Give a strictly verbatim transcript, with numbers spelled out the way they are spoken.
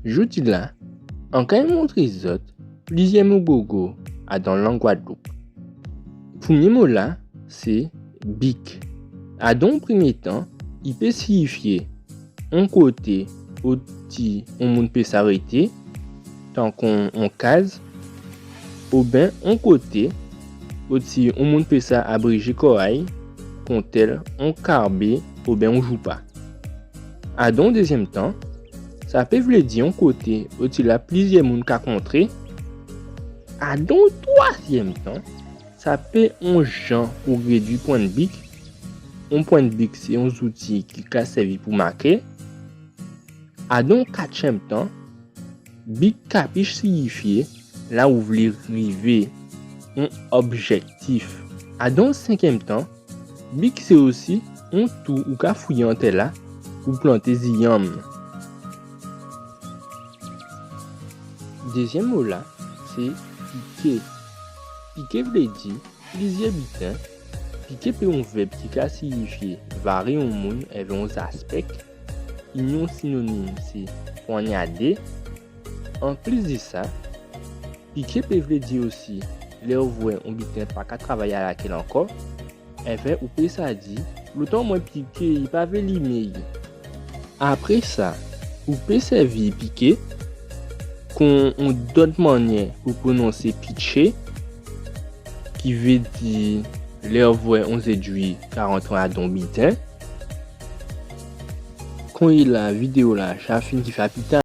Jòdi-la, an kay montré zòt plizyè mo gogo adan lang Gwadloup. Prèmyé mo-la sé bik. Adan on prèmyé tan, i pé siyifyé on koté oti on moun pé sa rété, tankou on kaz, oben on koté oti on moun pé sa abrijé kò a-y, kontèl on karbé oben on joupa. Adan on dézyèm tan, sa pé vlé di on koté otila plizyè moun ka kontré. Adan on twazyèm tan, sa pé on jan pou rédui pwennbik. On pwennbik sé on zouti ki ka sèvi pou maké. Adan on katyèm tan, bik ka plis siyifyé la ou vlé rivé, on objèktif. Adan on senkyèm tan, bik sé osi on tou ou ka fouyé an tè-la pou planté ziyanm. Dézyèm mo-la sé piké. Piké vlé di plizyè biten. Piké pé on vèb ki ka siyifyé varé on moun èvè on zaspèk. I ni on sinonim, sé pwanyadé. Anplis di sa, piké pé vlé di osi lè ou vwè on biten pa ka travay alakèl ankò. Enfen, ou pé sa di, lotan mwen piké, i pa vlé limé-y. Apré sa, ou pé sèvi piké kon on dòt mannyè pou pwononsé pitché, ki vé di lè ou vwè on zédwi ka rantré adan on biten. Konyéla, vidéo-la ja fin, ki fè a pita.